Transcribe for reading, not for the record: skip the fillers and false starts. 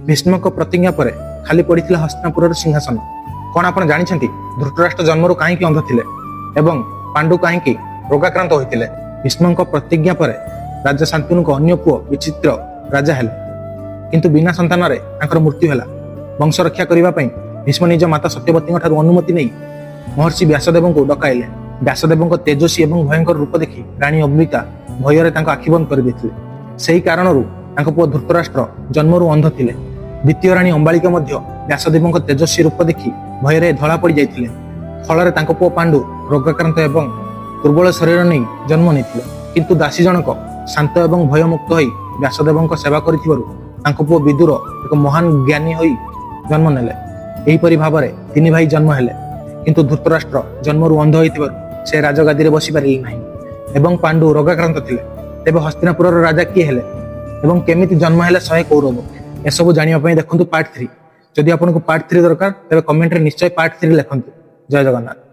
ଭୀଷ୍ମଙ୍କ ପ୍ରତିଜ୍ଞା ପରେ ଖାଲି ପଡ଼ିଥିଲା ହସ୍ତିନାପୁରର ସିଂହାସନ। କଣ ଆପଣ ଜାଣିଛନ୍ତି ଧୃତରାଷ୍ଟ୍ର ଜନ୍ମରୁ କାହିଁକି ଅନ୍ଧ ଥିଲେ ଏବଂ ପାଣ୍ଡୁ କାହିଁକି ରୋଗାକ୍ରାନ୍ତ ହୋଇଥିଲେ? ଭୀଷ୍ମଙ୍କ ପ୍ରତିଜ୍ଞା ପରେ ରାଜା ଶାନ୍ତନୁଙ୍କ ଅନ୍ୟ ପୁଅ ବିଚିତ୍ର ରାଜା ହେଲେ, କିନ୍ତୁ ବିନା ସନ୍ତାନରେ ତାଙ୍କର ମୃତ୍ୟୁ ହେଲା। ବଂଶ ରକ୍ଷା କରିବା ପାଇଁ ଭୀଷ୍ମ ନିଜ ମାତା ସତ୍ୟବତୀଙ୍କ ଠାରୁ ଅନୁମତି ନେଇ ମହର୍ଷି ବ୍ୟାସଦେବଙ୍କୁ ଡକାଇଲେ। ବ୍ୟାସଦେବଙ୍କ ତେଜସ୍ୱୀ ଏବଂ ଭୟଙ୍କର ରୂପ ଦେଖି ରାଣୀ ଅମ୍ବିକା ଭୟରେ ତାଙ୍କ ଆଖି ବନ୍ଦ କରିଦେଇଥିଲେ। ସେହି କାରଣରୁ ତାଙ୍କ ପୁଅ ଧୃତରାଷ୍ଟ୍ର ଜନ୍ମରୁ ଅନ୍ଧ ଥିଲେ। ଦ୍ୱିତୀୟ ରାଣୀ ଅମ୍ବାଳିକା ମଧ୍ୟ ବ୍ୟାସଦେବଙ୍କ ତେଜସ୍ୱୀ ରୂପ ଦେଖି ଭୟରେ ଧଳା ପଡ଼ି ଯାଇଥିଲେ। ଫଳରେ ତାଙ୍କ ପୁଅ ପାଣ୍ଡୁ ରୋଗାକ୍ରାନ୍ତ ଏବଂ ଦୁର୍ବଳ ଶରୀର ନେଇ ଜନ୍ମ ନେଇଥିଲେ। କିନ୍ତୁ ଦାସୀ ଜଣକ ଶାନ୍ତ ଏବଂ ଭୟମୁକ୍ତ ହୋଇ ବ୍ୟାସଦେବଙ୍କ ସେବା କରିଥିବାରୁ ତାଙ୍କ ପୁଅ ବିଦୁର ଏକ ମହାନ ଜ୍ଞାନୀ ହୋଇ ଜନ୍ମ ନେଲେ। ଏହିପରି ଭାବରେ ତିନି ଭାଇ ଜନ୍ମ ହେଲେ, କିନ୍ତୁ ଧୃତରାଷ୍ଟ୍ର ଜନ୍ମରୁ ଅନ୍ଧ ହୋଇଥିବାରୁ ସେ ରାଜଗାଦିରେ ବସି ପାରିଲେ ନାହିଁ ଏବଂ ପାଣ୍ଡୁ ରୋଗାକ୍ରାନ୍ତ ଥିଲେ। ତେବେ ହସ୍ତିନାପୁରର ରାଜା କିଏ ହେଲେ ଏବଂ କେମିତି ଜନ୍ମ ହେଲେ 100 କୌରବ, ଏସବୁ ଜାଣିବା ପାଇଁ ଦେଖନ୍ତୁ ପାର୍ଟ 3। ଯଦି ଆପଣଙ୍କୁ ପାର୍ଟ 3 ଦରକାର, ତେବେ କମେଣ୍ଟରେ ନିଶ୍ଚୟ ପାର୍ଟ 3 ଲେଖନ୍ତୁ। ଜୟ ଜଗନ୍ନାଥ।